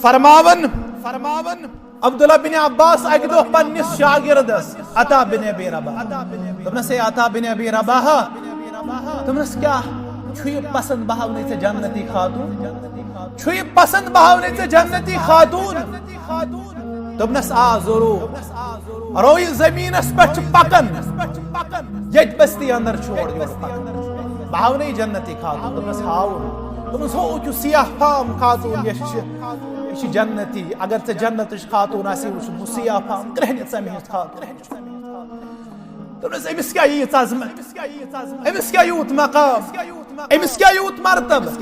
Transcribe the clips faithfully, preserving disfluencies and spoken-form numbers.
فرماون، فرماون عبداللہ بن عباس اکہِ دۄہ پننِس شاگردس عطا بن ابی رباح۔ دوٚپنس، "اے عطا بن ابی رباح"، دوٚپنس، "کیٛاہ چھُ یہِ پسند بہاونے ژےٚ جنتی خاتون؟ چھُ یہِ پسند بہاونے ژےٚ جنتی خاتون؟" دوٚپنس، "آ، ضروٗر۔ رویہِ زٔمیٖنس پٮ۪ٹھ چھُ پکان، ییٚتہِ بستی اندر چھُ اورٕ یورٕ پکان۔ بہٕ ہاونے جنتی خاتون۔" دوٚپنس، "ہاوُن۔" دوٚپنس، "ہو چھُ سیاہ فام خاتون، یہِ چھِ، یہِ چھِ جنتی۔ اگر ژےٚ جنتٕچ خاتون آسی وٕچھُن، ہُہ سیاہ فام کرٛہنہِ ژَمہِ ہٕنٛز خاتون چھِ۔" دوٚپنس، "أمِس کیٛاہ ییٖژ عظمت؟ أمِس کیٛاہ یوٗت مقام؟ أمِس کیٛاہ یوٗت مرتبہٕ؟"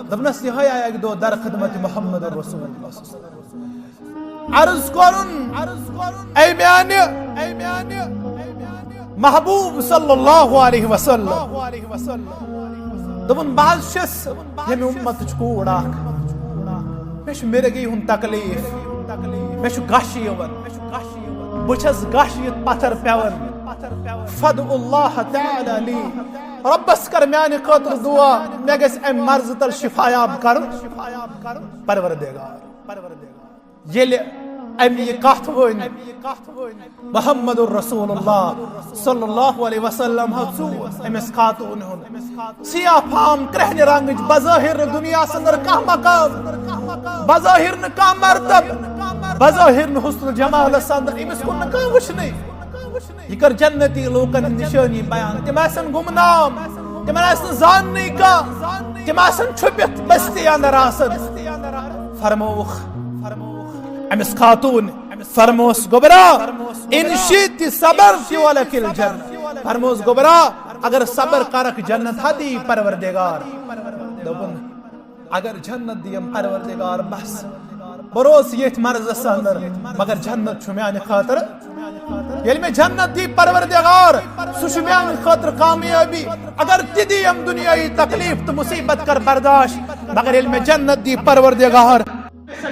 دوٚپنس، "یِہوٚے آیہِ اکہِ دۄہ در خدمت محمد رسول اللہ صلی اللہ علیہ وسلم۔ عرض کرُن، اے میانہِ، اے میانہِ محبوب صلی اللہ علیہ وسلم۔" دوٚپُن، "بہٕ حظ چھَس ییٚمہِ اُمتٕچ کوٗر اکھ۔ مےٚ چھُ مرگی ہُنٛد تکلیٖف، مےٚ چھُ غش یِوان، بہٕ چھَس غش یِتھ پتھر پٮ۪وان۔ فد اللہ تعالی لی، رۄبس کر میانہِ خٲطرٕ دُعا، مےٚ گژھِ امہِ مرضہٕ تل شفایاب کرُن پروردگار۔" ییٚلہِ أمۍ یہِ کتھ ؤنۍ، محمد رسول اللہ صلی اللہ علیہ وسلم ہا ژوٗر أمِس خاتوٗن ہُنٛد سیاہ فام کرٛہنہِ رنگٕچ، بظٲہر نہٕ دُنیاہس اندر کانٛہہ مقام، بظٲہر نہٕ کانٛہہ مرتبہٕ، بظٲہر نہٕ حسن جمالس اندر، أمِس کُن نہٕ کانٛہہ وٕچھنٕے۔ یہِ کٔر جنتی لوٗکن ہٕنٛز نِشٲنی بیان۔ تِم آسن گمنام، تِمن آسہِ نہٕ زاننٕے کانٛہہ، تِم آسن چھُپِتھ بستی اندر آسن۔ فرمووُکھ أمِس خاتوٗن، فرموس، "گوٚبرا، ان شئت صبرت ولک الجنہ۔" فرموس، "گوٚبرا، اگر صبر کرکھ، جنت ہا دی پروردگار۔" دوٚپُن، اگر جنت دِیم پروردگار، بس، بہٕ روزٕ ییٚتھۍ مرضس اندر، مگر جنت چھُ میانہِ خٲطرٕ۔ ییٚلہِ مےٚ جنت دی پروردگار، سُہ چھُ میانہِ خٲطرٕ کامیٲبی۔ اگر تہِ دِیم دُنیٲیی تکلیف تہٕ مصیبت کر برداشت، مگر ییٚلہِ مےٚ جنت دی پروردگار۔"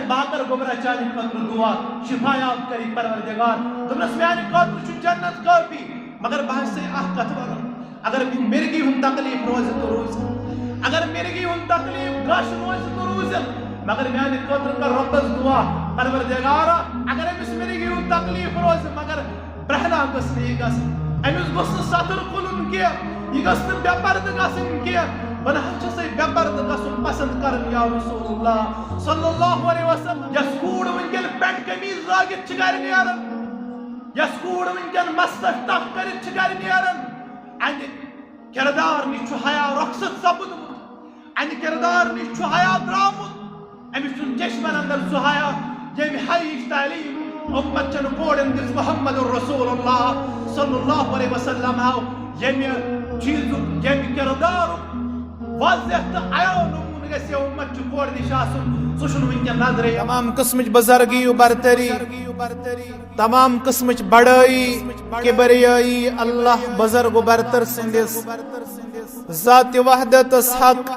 بہٕ کرٕ گوٚبرا چانہِ خٲطرٕ دُعا، شفایاب کری پروردگار۔ دوٚپنس، میانہِ خٲطرٕ چھُ جنت کٲفی، مگر بہٕ ہسا اکھ کتھ ونان۔ اگر مےٚ مرگی ہُنٛد تکلیٖف روزِ تہٕ روٗزِن، اگر مرگی ہُنٛد تکلیٖف غش روزِ تہٕ روٗزِن، مگر میانہِ خٲطرٕ کر رۄبس دُعا، پروردگارا، اگر أمِس مرگی ہُنٛد تکلیٖف روزِ، مگر برہنہ گٔژھ نہٕ یہِ گژھٕنۍ، أمِس گوٚژھ نہٕ ستُر کھُلُن کینٛہہ، یہِ گٔژھ نہٕ بے پردٕ گژھٕنۍ کینٛہہ۔ بہٕ نہ حظ چھسے بے پردٕ گژھُن پسند کران، یا رسول اللہ صلی اللہ علیہ وسلم۔ یۄس کوٗر وٕنکیٚن پینٹ قمیٖض لٲگِتھ چھِ گرِ نیران، یۄس کوٗر وٕنکیٚن مستس ٹپھ کٔرِتھ چھِ گرِ نیران، اَمہِ کردار نِش چھُ حیا رۄخصت سپُدمُت، اَمہِ کردار نِش چھُ حیا درٛامُت۔ أمِس چھُنہٕ چشمن اندر سُہ حیا، ییٚمہِ حیِچ تعلیٖم اُمت چٮ۪ن کورٮ۪ن دِژ محمد رسول اللہ صلی اللہ علیہ وسلم۔ آو ییٚمہِ چیٖزُک، ییٚمہِ کردارُک واضح تہٕ عیان نموٗنہٕ گژھِ اُمت چہِ کورِ نِش آسُن، سُہ چھُنہٕ وٕنکیٚن نظرے۔ تمام قٕسمٕچ بزرگی و برتری، تمام قٕسمٕچ بڑٲیی، کبریٲیی اللہ بزرگ و برتر سٕنٛدِس ذات وحدتس حق،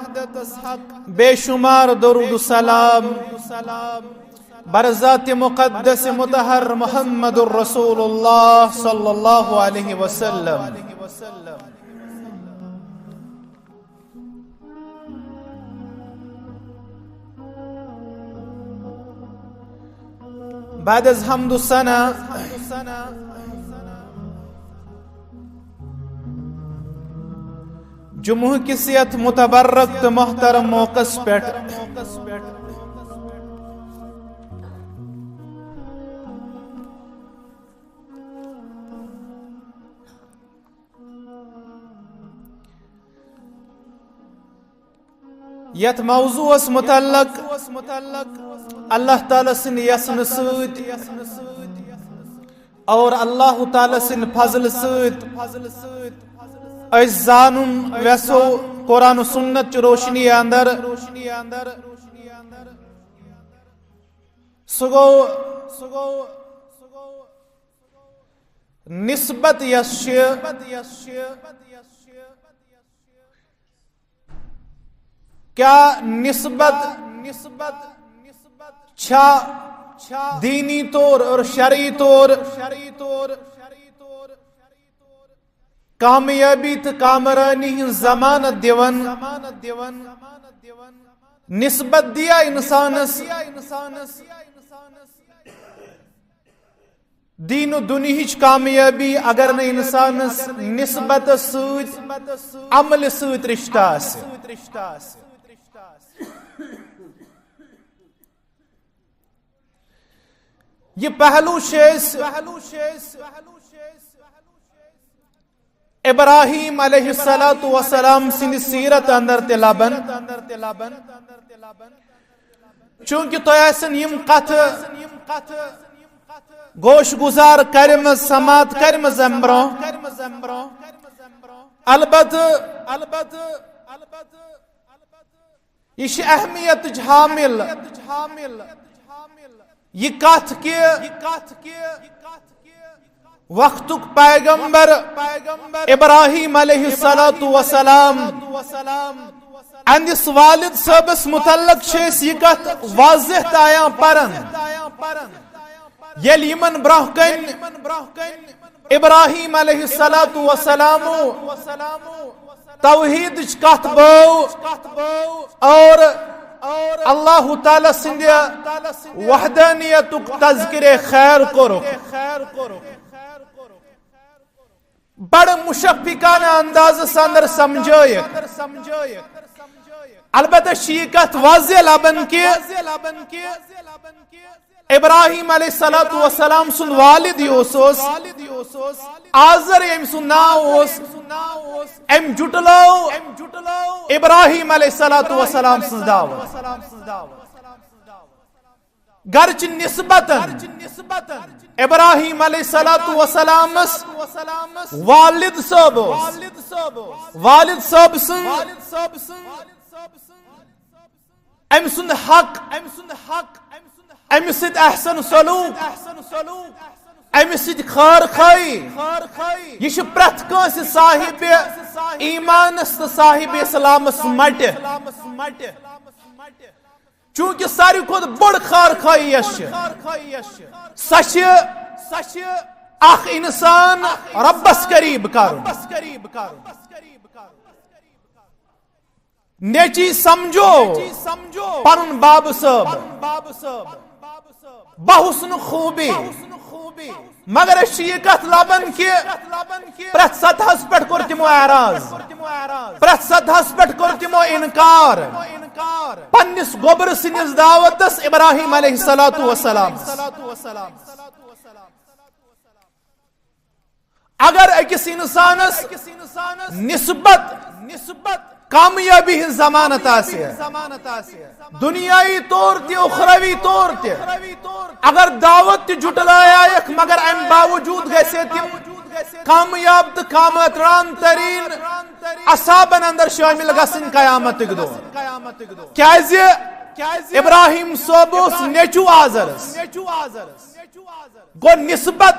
بے شمار درود و سلام بر ذات مقدس مطہر محمد رسول اللہ صلی اللہ علیہ وسلم۔ بعد از حمد و ثنا، جمعہ کِس یتھ متبرک تہٕ محترم موقعس پٮ۪ٹھ یتھ موضوعس متعلق اللہ تعالیٰ سٕنٛدِ یژھنہٕ سۭتۍ اور اللہ تعالیٰ سٕنٛدِ فضلہٕ سۭتۍ أسۍ زانُن یژھو قرآن و سنت چہِ روشنی اندر، سُہ گوٚو نسبت یۄس چھِ، کیا نسبت چھا دینی طور اور شرعی طور کامیٲبی تہٕ کامرٲنی ہٕنٛز ضمانت دِوان؟ نسبت دیا انسانس دین و دنیاہچ کامیابی، اگر نہ انسانس نسبت سۭتۍ، عمل سۭتۍ رشتہ آسہِ۔ یہ پہلو چھِ أسۍ ابراہیم علیہ الصلوۃ والسلام سٕنٛدِ سیرت اندر تہِ لبن۔ چونکہ تۄہہِ آسن یِم کتھٕ گوش گزار کرمٕژ، سماعت کرمٕژ امہِ برونٛہہ۔ البتہ، البتہ، البتہ، یہ چھِ اہمیتٕچ حامل۔ یہ کتھ کہ وقتک پیغمبر ابراہیم علیہ الصلوۃ والسلام اہندس والد صٲبس متعلق چھِ أسۍ یہ کتھ واضح تایاں پران۔ ییٚلہِ یِمن برونٛہہ کن ابراہیم علیہ الصلوۃ والسلام توحیدٕچ کتھ بٲو اور اللہ تعالیٰ سٕنٛدِ وحدانیتُک تذکرے خیر کوٚرُکھ، بڑٕ مشفقانہ اندازس اندر سمجھٲیکھ۔ البتہ چھِ یہِ کتھ واضح لبن کہ ابراہیم علیہ الصلوۃ والسلام سُنٛد والد یُس اوس، آزر ییٚمۍ سُنٛد ناو اوس، أمۍ جُٹلٲو ابراہیم علیہ الصلوۃ والسلام سٕنٛز دعوت۔ گرچہ نسبتاً ابراہیم علیہ الصلوۃ والسلامس والد صٲب اوس، والد صٲب سٕنٛز أمۍ سُنٛد حق، أمِس سۭتۍ احسن سلوک، أمِس سۭتۍ خٲر خٲہی، یہِ چھُ پرٛٮ۪تھ کٲنٛسہِ صاحب ایمانس تہٕ صاحب اسلامس مٹہِ۔ چونکہ ساروی کھۄتہٕ بٔڑ خٲر خٲہی یۄس چھِ، سۄ چھِ، سۄ چھِ اکھ انسان رۄبس قریب کرُن۔ نیچی سمجھو پنُن بابہٕ صٲب، بحسن خوبی۔ مگر أسۍ چھِ یہِ کتھ لبان کہ پرٛٮ۪تھ سطحس پٮ۪ٹھ کوٚر تِمو اعراض، پرٛٮ۪تھ سطحس پٮ۪ٹھ کوٚر تِمو انکار پننِس گوٚبرٕ سٕنٛدِس دعوتس ابراہیم علیہ الصلوۃ والسلام۔ اگر أکِس انسانس نسبت، نسبت کامیٲبی ہٕنٛز ضمانت آسہِ، دنیائی طور تہِ، اخروی طور تہِ، اگر دعوت تہِ جُٹلایایکھ، مگر امہِ باوجود گژھِ تِم کامیاب تہٕ کامران ترین اصحابن اندر شٲمِل گژھٕنۍ قیامتٕکۍ دۄہ۔ کیازِ؟ ابراہیم صٲب اوس نیچو آزرس۔ گوٚو نسبت،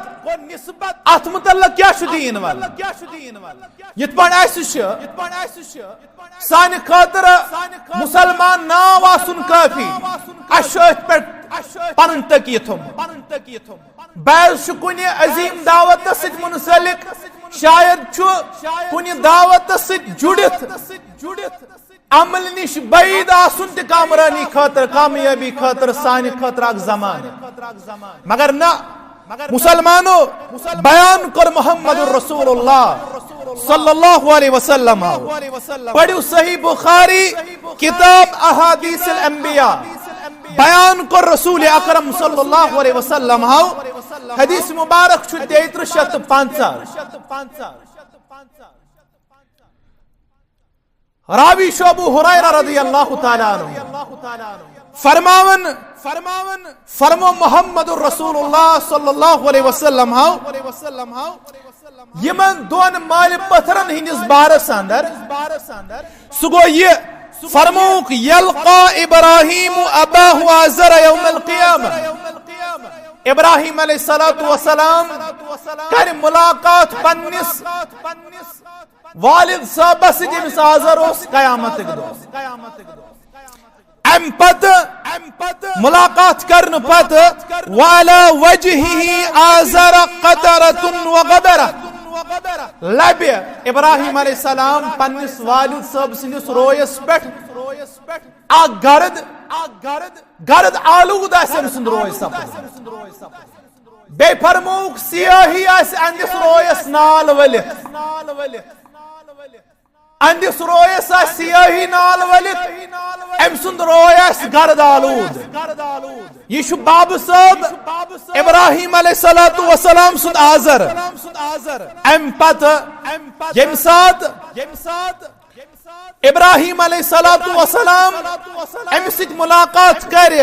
اتھ متعلق کیٛاہ چھُ دین وَنان؟ یِتھ پٲٹھۍ اَسہِ چھُ، سانہِ خٲطرٕ مسلمان ناو آسُن کٲفی۔ اَسہِ چھُ أتھۍ پٮ۪ٹھ پنُن تقیہ تھوٚمُت۔ بعض چھُ کُنہِ عظیم دعوتس سۭتۍ منسلک، شاید چھُ کُنہِ دعوتس سۭتۍ جُڑِتھ، عمل نِش بعید آسُن تہِ کامرانی خٲطرٕ، کامیٲبی خٲطرٕ، سانہِ خٲطرٕ اکھ ضمانت۔ مگر نہ، مسلمانو، بیان کوٚر محمد رسول اللہ صلی اللہ علیہ وسلم۔ پٔرِو صحیح بخاری، کتاب احادیث الانبیاء، بیان کوٚر رسول اکرم صلی اللہ علیہ وسلم۔ حدیث مبارک چھُ تیٚیہِ ترٕٛہ شیٚتھ تہٕ پنٛژاہ۔ راوی چھُ ابو ہریرہ رضی اللہ تعالیٰ عنہ۔ فرماوان، فرماوان، فرمو محمد رسول اللہ صلی اللہ علیہ وسلم۔ یِمن دۄن مالہِ پتھرن ہٕنٛدِس بارس اندر، سُہ گوٚو یہِ، فرمووُکھ، یلقا ابراہیم اباہ آزر یوم القیامہ۔ ابراہیم علیہ الصلوۃ والسلام کرِ ملاقات پننِس والد صٲبس سۭتۍ، ییٚمِس آزر اوس، قیامتٕکۍ دۄہ۔ امہِ پتہٕ، ملاقات کرنہٕ پتہٕ، وعلی وجہہ آزر قطرۃ و غبرہ۔ لبہِ ابراہیم علیہ السلام پننِس والد صٲب سٕنٛدِس رویس پٮ۪ٹھ اکھ گرد، گرد آلود آسہِ أمۍ سُنٛد روے سپدان۔ بیٚیہِ فرمووُکھ، سیاہی آسہِ أہنٛدِس رویس نال ؤلِتھ۔ أہنٛدِس رویس آسہِ سیاہی نال ؤلِتھ، أمۍ سُنٛد روے آسہِ گرد آلود۔ یہِ چھُ بابہٕ صٲب ابراہیم علیہ الصلوۃ والسلام سُنٛد آزر۔ اَمہِ پتہٕ ییٚمہِ ساتہٕ ابراہیم علیہ الصلوۃ والسلام أمِس سۭتۍ ملاقات کرِ،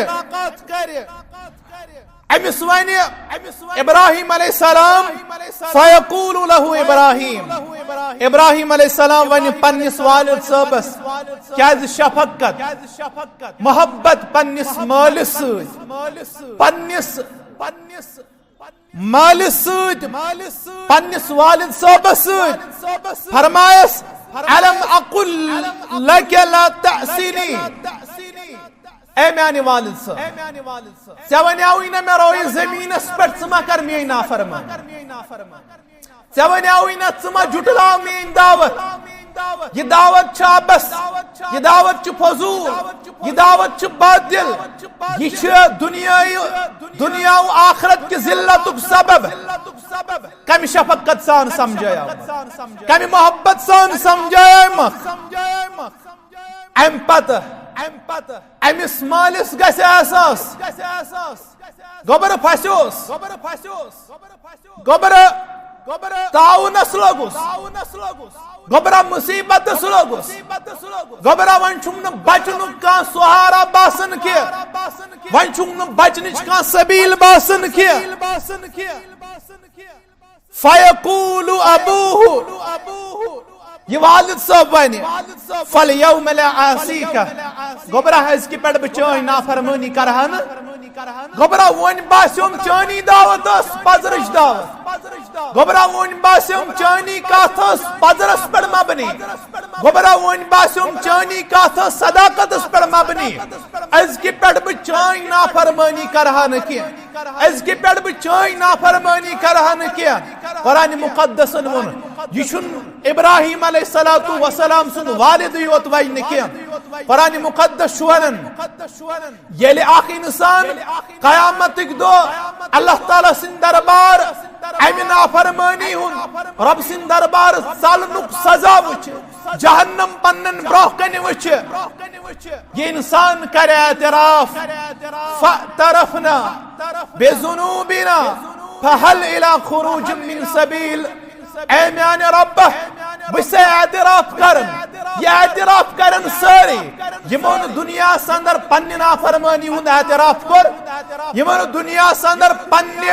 أمِس ونہِ ابراہیم علیہ السلام، فیقول لہ ابراہیم، ابراہیم علیہ السلام ونہِ پننِس والد صٲبس، کیازِ شفقت، محبت پننِس مٲلِس سۭتۍ، پننِس مٲلِس سۭتۍ، پننِس والد صٲبس سۭتۍ، فرمایس، الم اقل لک لا تعصینی، اے میانہِ والد صٲب، ژےٚ ونیاوُے نہ مےٚ رویہِ زٔمیٖنس پٮ۪ٹھ، ژٕ ما کر میٲنۍ نافرمٲنی؟ ژےٚ ونیاوُے نہ، ژٕ ما جُٹلاو میٲنۍ دعوت؟ یہِ دعوت چھِ عبث، یہِ دعوت چھِ فضول، یہِ دعوت چھِ باطل، یہِ چھِ دُنیاہہِ، دُنیا و آخرت کہِ ذلتُک سبب۔ کمہِ شفقت سان سمجھایاو؟ کمہِ محبت سان سمجھایامکھ؟ امہِ پتہٕ، امہِ پتہٕ أمِس مٲلِس گژھِ احساس، گوٚبرٕ پھسیوس، گوٚبرٕ تعاوُنس لوٚگُس، گوٚبرا مُصیبتس لوٚگُس، گوٚبرا وۄنۍ چھُم نہٕ بچنُک کانٛہہ سہارا باسان کینٛہہ، وۄنۍ چھُم نہٕ بچنٕچ کانٛہہ سبیل باسان کینٛہہ۔ فیقول ابوہ، یہِ والد صٲب ونہِ، فالیوم لا آصیک، گوٚبرا أزکہِ پٮ۪ٹھ بہٕ چٲنۍ نافرمٲنی کرٕ ہا نہٕ۔ گوٚبرا وۄنۍ باسیوم چٲنی دعوت ٲس پزرٕچ دعوت، گوٚبرا وۄنۍ باسیوم چٲنی کتھ ٲس پزرس پٮ۪ٹھ مبنی، گوٚبرا وۄنۍ باسیوم چٲنی کتھ ٲس صداقتس پٮ۪ٹھ مبنی۔ أزکہِ پٮ۪ٹھ بہٕ چٲنۍ نافرمٲنی کرٕ ہا نہٕ کینٛہہ، أزکہِ پٮ۪ٹھ بہٕ چٲنۍ نافرمٲنی کرٕ ہا نہٕ کینٛہہ۔ قرآن مقدسن ووٚن، یہِ چھُنہٕ ابراہیم علیہ الصلوۃ والسلام سُنٛد والدٕے یوت وَنہِ نہٕ کینٛہہ۔ قرآن مقدس چھُ وَنان، ییٚلہِ اکھ انسان قیامتٕکۍ دۄہ اللہ تعالیٰ سٕنٛدِ دربار امہِ نافرمٲنی ہُنٛد، رب سٕنٛدِ دربار ژلنُک سزا وٕچھِ، جہنم پننٮ۪ن برٛونٛہہ کنہِ وٕچھِ، یہِ انسان کرِ اعتراف، فاعترفنا بذنوبنا فهل الى خروج من سبیل، اے میانہِ رۄبہ، بہٕ چھُسے اعتراف کران، یہِ اعتراف کرن سٲری یِمو نہٕ دُنیاہس اندر پننہِ نافرمٲنی ہُنٛد اعتراف کوٚر، یِمو نہٕ دُنیاہس اندر پننہِ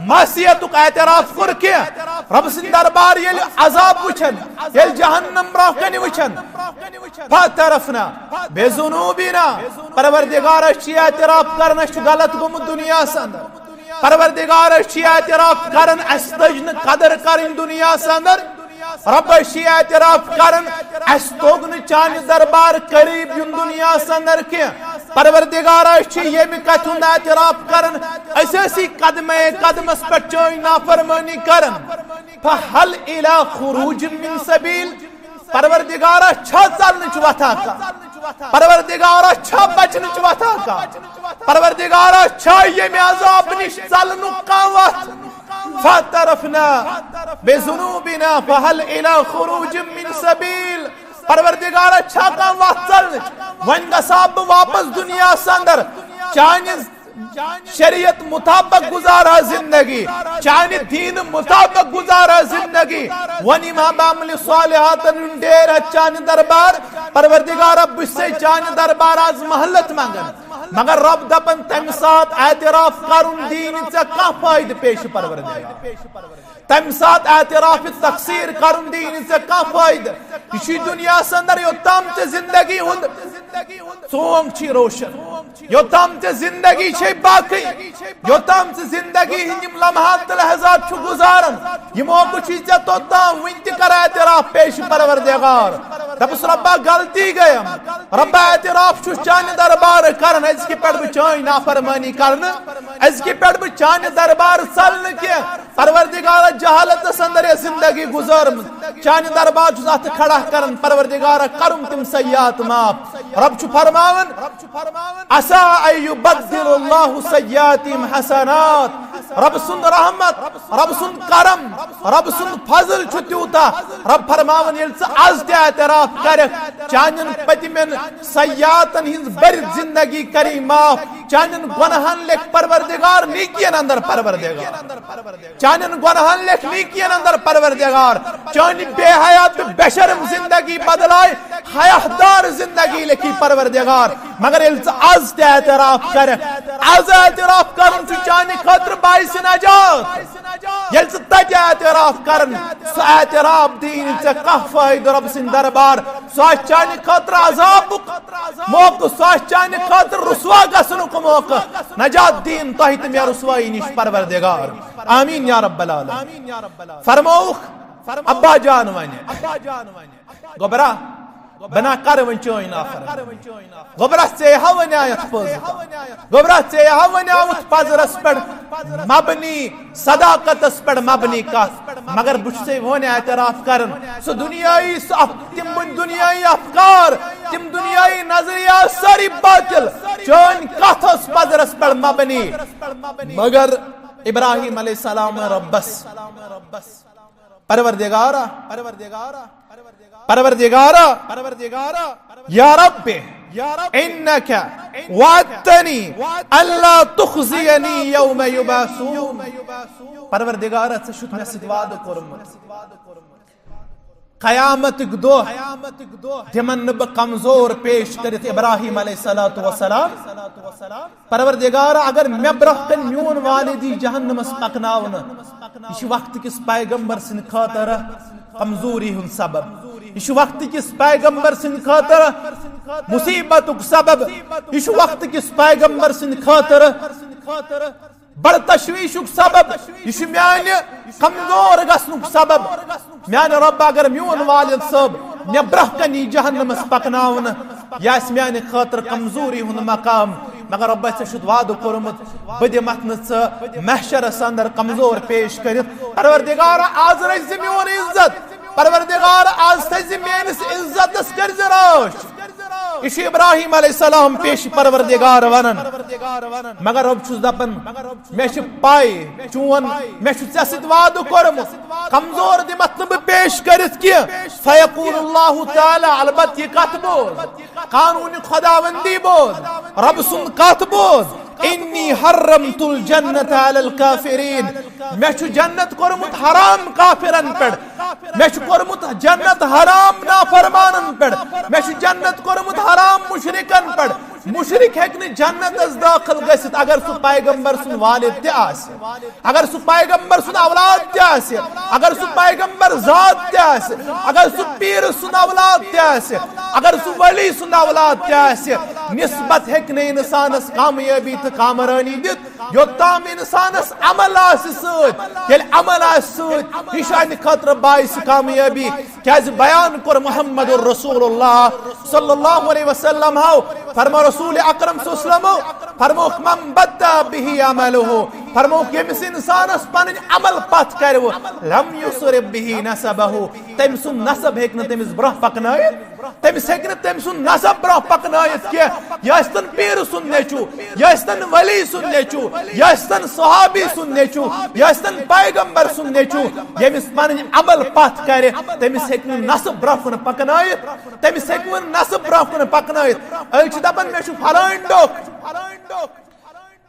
معصیتُک اعتراف کوٚر کینٛہہ۔ رۄب سٕنٛدِ دربار ییٚلہِ عذاب وٕچھن، ییٚلہِ جہنم برٛونٛہہ کنہِ وٕچھن، فاعترفنا بذنوبنا، پروردگار، أسۍ چھِ اعتراف کران، اَسہِ چھُ غلط گوٚمُت دُنیاہس اندر۔ پروردگار، أسۍ چھِ اعتراف کران، اَسہِ تٔج نہٕ قدر کرٕنۍ دُنیاہس اندر۔ رب، أسۍ چھِ اعتراف کران، اَسہِ توٚگ نہٕ چانہِ دربار قریب یُن دُنیاہس اندر کینٛہہ۔ پروردگار، أسۍ چھِ ییٚمہِ کتھِ ہُنٛد اعتراف کران، أسۍ ٲسی قدمے قدمس پٮ۪ٹھ چٲنۍ نافرمٲنی کران۔ فہل الی خروج من سبیل، پروردگارا، چھا ژلنٕچ وتھا کانٛہہ؟ پروردگارا، چھا بچنٕچ وتھا کانٛہہ؟ پروردگارا، چھا ییٚمہِ عذاب نِش ژلنُک کانٛہہ وتھ؟ فاعترفنا بذنوبنا فهل الى خروج من سبیل۔ پروردگارا، چھا کانٛہہ وتھ ژلنٕچ؟ وۄنۍ گژھا بہٕ واپس دُنیاہس اندر، چانہِ شریعت مطابق گزارا زندگی، چانہِ دین مطابق گزارا زندگی۔ وۄنۍ یِمہٕ ہا بہٕ عملِ صالحاتن ہُنٛد ڈیر ہٮ۪تھ چانہِ دربار۔ پروردگارا، بہٕ چھُسے چانہِ دربار از مہلت منٛگان۔ مگر رب دپان، تمہِ ساتہٕ اعتراف کرُن دِیہِ نہٕ ژےٚ کانٛہہ فٲیدٕ پیش، پروردگار۔ تمہِ ساتہٕ اعتراف تقصیر کرُن دِیہِ نہٕ ژےٚ کانٛہہ فٲیدٕ۔ یہِ چھُے دُنیاہس اندر یوٚتام ژےٚ زندگی ہُنٛد ژونگ چھی روشن، یوٚتام ژےٚ زندگی چھے باقی، یوٚتام ژٕ زندگی ہٕنٛدۍ یِم لمحات تہٕ لحظات چھُ گُزاران، یہِ موقعہٕ چھُے ژےٚ توٚتام۔ وٕنہِ تہِ کر اعتراف پیش پروردگار، دپُس، رۄبا، غلطی گٔیم۔ رۄبا، اعتراف چھُس چانہِ دربارٕ کران، أزکہِ پٮ۪ٹھ بہٕ چٲنۍ نافرمٲنی کرنہٕ، أزکہِ پٮ۪ٹھ بہٕ چانہِ دربارٕ ژلنہٕ کینٛہہ۔ پروردگارا، جہالتس اندر یۄس زندگی گُزٲرمٕژ، چانہِ دربار چھُس اتھٕ کھڑا کران۔ پروردگارا، کرُم تِم سیئات معاف۔ رۄب چھُ فرماوان، عسیٰ ان یبدل اللہ سیئاتہم حسنات۔ رۄب سُنٛد رحمت، رۄب سُنٛد کرم، رۄب سُنٛد فضل چھُ تیوٗتاہ۔ رۄب فرماوان، ییٚلہِ ژٕ از تہِ اعتراف کرکھ، چانٮ۪ن پٔتمٮ۪ن سیئاتن ہٕنٛز بٔرِتھ زندگی کری معاف، چانٮ۪ن گۄناہن لیکھ پروردگار نیکین اندر پروردگار۔ چانٮ۪ن گۄناہن لیکھ نیکین اندر پروردگار۔ چانہِ بے حیا تہٕ بے شرم زندگی بدلائے حیادار زندگی لیکھی پروردگار۔ مگر ییٚلہِ ژٕ از تہِ اعتراف کرکھ، از اعتراف کرُن چھُ چانہِ خٲطرٕ باعث نجات۔ ییٚلہِ ژٕ تتہِ اعتراف کرن، سُہ اعتراف دِیہِ نہٕ ژےٚ کانٛہہ فٲیدٕ رۄب سٕنٛدِ دربار۔ سُہ آسہِ چانہِ خٲطرٕ عذابُک موقعہٕ، سُہ آسہِ چانہِ خٲطرٕ رسوا گژھنُک موقعہٕ۔ نجات دِیِن تۄہہِ تہٕ مےٚ رسوایی نِش پروردگار۔ آمین یا رب العالمین۔ فرمووُکھ، ابا جان ونہِ، گوٚبرا، بہٕ نا کرٕ وۄنۍ چٲنۍ نافرمٲنی۔ گوٚبرا، ژےٚ ہا وَنیٛاوُتھ پوٚز۔ گوٚبرا، ژےٚ ہا وَنیٛاوُتھ پزرس پٮ۪ٹھ مبنی، صداقتس پٮ۪ٹھ مبنی کتھ۔ مگر بہٕ چھُسے وۄنۍ اعتراف کران، سُہ دُنیاہی، سُہ اف-، تِم وۄنۍ دُنیاہی افکار، تِم دُنیاہی نظریات سٲری باطل۔ چٲنۍ کتھ ٲس پزرس پٮ۪ٹھ مبنی۔ مگر ابراہیم علیہ السلام رۄبس، پروردگارا، پروردگارا، پروردگارا، پروردگارا، یا رب، انک وعدتنی الا تخزینی یوم یبعثون۔ پروردگارا، ژےٚ چھُتھ مےٚ سۭتۍ وعدٕ کوٚرمُت، قیامتُک دۄہ دِمن نہٕ بہٕ کمزور پیش کٔرِتھ۔ ابراہیم علیہ الصلوۃ والسلام، پروردگار، اگر مےٚ برونٛہہ کنہِ میون والد یی جہنمس پکناونہٕ، یہِ چھُ وقت کِس پیغمبر سٕنٛدِ خٲطرٕ کمزوری ہُنٛد سبب، یہِ چھُ وقت کِس پیغمبر سٕنٛدِ خٲطرٕ مصیبتُک سبب، یہِ چھُ وقت کِس پیغمبر سٕنٛدِ خٲطرٕ بڑٕ تشویشُک سبب، یہِ چھُ میانہِ کمزور گژھنُک سبب۔ میانہِ رۄب، اگر میون والد صٲب مےٚ برونٛہہ کنہِ یی جہنمس پکناونہٕ، یہِ آسہِ میانہِ خٲطرٕ کمزوری ہُنٛد مقام۔ مگر رۄبہ، ژےٚ چھُتھ وعدٕ کوٚرمُت، بہٕ دِمتھ نہٕ ژٕ محشرس اندر کمزور پیش کٔرِتھ۔ پروردگار، از رٔچھ زِ میون عزت۔ پروردگار، از تھٲوۍ زِ میٲنِس عزتس کٔرۍ زِ رٲچھ۔ یہِ چھُ ابراہیم علیہ السلام پیش پروردگار ونان۔ مگر رۄب چھُس دپان، مےٚ چھِ پاے چون، مےٚ چھُ ژےٚ سۭتۍ وعدٕ کوٚرمُت، کمزور دِمتھ نہٕ بہٕ پیش کٔرِتھ کینٛہہ۔ فیقول اللہ تعالی، البتہ یہِ کتھ بوز، قانون خداوندی بوز، رۄب سُنٛد کتھ بوز، انی حرمت الجنت علی الکافرین، مےٚ چھُ جنت کوٚرمُت حرام کافرن پٮ۪ٹھ، مےٚ چھُ کوٚرمُت جنت حرام نافرمانن پٮ۪ٹھ، مےٚ چھُ جنت کوٚرمُت حرام مشرکن پٮ۪ٹھ۔ مشرک ہیٚکہِ نہٕ جنتس دٲخل گٔژھِتھ اگر سُہ پیغمبر سُنٛد والد تہِ آسہِ، اگر سُہ پیغمبر سُنٛد اولاد تہِ آسہِ، اگر سُہ پیغمبر ذات تہِ آسہِ، اگر سُہ پیٖر سُنٛد اولاد تہِ آسہِ، اگر سُہ ولی سُنٛد اولاد تہِ آسہِ، نسبت ہیٚکہِ نہٕ انسانس کامیٲبی تہٕ کامرٲنی دِتھ، یوٚتام انسانس عمل آسہِ سۭتۍ۔ ییٚلہِ عمل آسہِ سۭتۍ، یہِ چھُ اَمہِ خٲطرٕ باعث کامیٲبی۔ کیازِ بیان کوٚر محمد رسول اللہ صلی اللہ علیہ وسلم ہو، فرمو رسول اکرم صلی اللہ علیہ وسلم، فرموکھ، من بطأ بہ عملہ، فرموکھ، ییٚمِس انسانس پنٕنۍ عمل پتھ کرِ، لم یسرف بہ نسبہ، تٔمۍ سُنٛد نسب ہیٚکہِ نہٕ تٔمِس برونٛہہ پکنٲیِتھ۔ تٔمِس ہیٚکہِ نہٕ تٔمۍ سُنٛد نسب برونٛہہ پکنٲیِتھ کینٛہہ۔ یہِ ٲسۍ تن پیٖرٕ سُنٛد نیٚچوٗ، یہِ ٲسۍ تن ولی سُنٛد نیٚچوٗ، یہِ ٲسۍ تن صحابی سُنٛد نیٚچوٗ، یہِ ٲسۍ تن پیغمبر سُنٛد نیٚچوٗ۔ ییٚمِس پنٕنۍ عمل پتھ کرِ، تٔمِس ہیٚکہِ نہٕ نسب برونٛہہ کُن پکنٲیِتھ، تٔمِس ہیٚکہِ نہٕ نسب برونٛہہ کُن پکنٲیِتھ۔ أڑۍ چھِ دپان، مےٚ چھُ فلٲنۍ ڈوٚکھ۔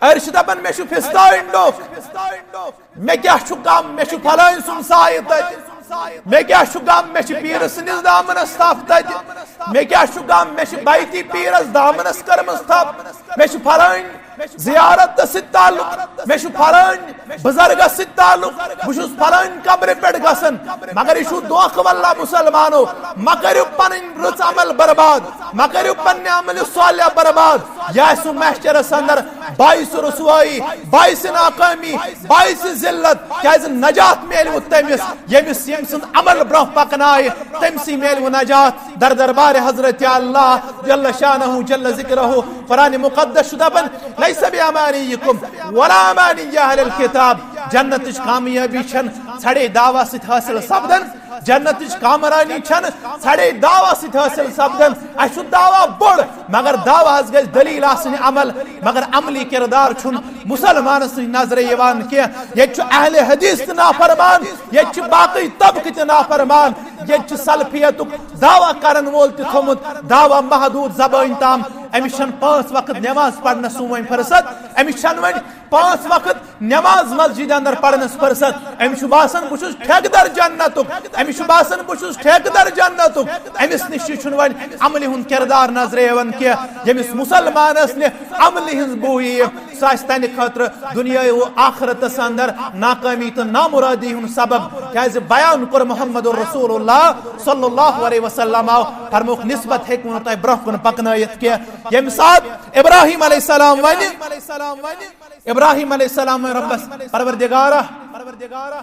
أڑۍ چھِ دپان، مےٚ چھُ فستٲنۍ ڈوٚکھ۔ مےٚ کیٛاہ چھُ غم؟ مےٚ چھُ فلٲنۍ سُنٛد سایہِ تَتہِ۔ مےٚ کیٛاہ چھُ غم؟ مےٚ چھِ پیٖرٕ سٕنٛدِس دامنَس تھپھ تَتہِ۔ مےٚ کیٛاہ چھُ غم؟ مےٚ چھِ بیتی پیٖرَس دامنَس کٔرمٕژ تھپھ۔ مےٚ چھِ فلٲنۍ زیارت سۭتۍ تعلق، مےٚ چھُ فلٲنۍ بزرگس سۭتۍ تعلق، بہٕ چھُس فلٲنۍ قبرِ پٮ۪ٹھ گژھان۔ مگر یہِ چھُ دھوکہٕ، واللہ مسلمانو، مہ کٔرِو پنٕنۍ رٕژ عمل برباد، مہ کٔرِو پننہِ عملہِ صالحہ برباد۔ یہِ آسہِ محشرس اندر باعث رسوائی، باعث ناکٲمی، باعث ذلت۔ کیازِ نجات میلوٕ تٔمِس، ییٚمِس، ییٚمۍ سُنٛد عمل برونٛہہ پکنایہِ، تٔمۍ سٕے میلوٕ نجات۔ در دربار حضرت اللہ جل شانہ جل ذکرہ، قرآن مقدس چھُ دپان، "لیس بامانیکم ولا امانی اہل الکتاب"۔ جنتٕچ کامیٲبی چھنہٕ ژھڑے دعویٰ سۭتۍ حٲصِل سپدان، جنتٕچ کامرانی چھنہٕ ژھڑے دعویٰ سۭتۍ حٲصِل سپدان۔ اسہِ چھُ دعویٰ بوٚڑ، مگر دعویٰ ہس گژھِ دلیل آسٕنۍ عمل، مگر عملی کردار چھُنہٕ مسلمانس نِش نظرِ یِوان کینٛہہ۔ ییٚتہِ چھُ اہل حدیث تہِ نافرمان، ییٚتہِ چھِ باقٕے طبقہٕ تہِ نافرمان، ییٚتہِ چھُ سلفیتُک دعویٰ کرن وول تہِ تھوٚمُت دعویٰ محدود زبٲنۍ تام۔ أمِس چھنہٕ پانٛژھ وقت نماز پرنس سُہ وۄنۍ فرصت، أمِس چھنہٕ وۄنۍ پانٛژھ وقت نماز مسجد اندر پرنس فرصت۔ أمِس چھُ باسان بہٕ چھُس ٹھیکہٕ در جنتُک، أمِس چھُ باسان بہٕ چھُس ٹھیکہٕ در جنتُک۔ أمِس نِش چھُنہٕ وۄنۍ عملہِ ہُنٛد کردار نظرِ یِوان کینٛہہ۔ ییٚمِس مسلمانس نہٕ عملہِ ہٕنٛز بو یِیہِ، سُہ آسہِ تہنٛدِ خٲطرٕ دُنیاہے و آخرتس اندر ناکٲمی تہٕ نامرادی ہُنٛد سبب۔ کیازِ بیان کوٚر محمد رسول اللہ صلی اللہ علیہ وسلم، فرمووُکھ نسبت ہیٚکہِ نہٕ تۄہہِ برونٛہہ کُن پکنٲیِتھ کینٛہہ۔ ییٚمہِ ساتہٕ ابراہیم علیہ السلام ونہِ، ابراہیم علیہ السلام ونہِ ربس، "پروردگارا،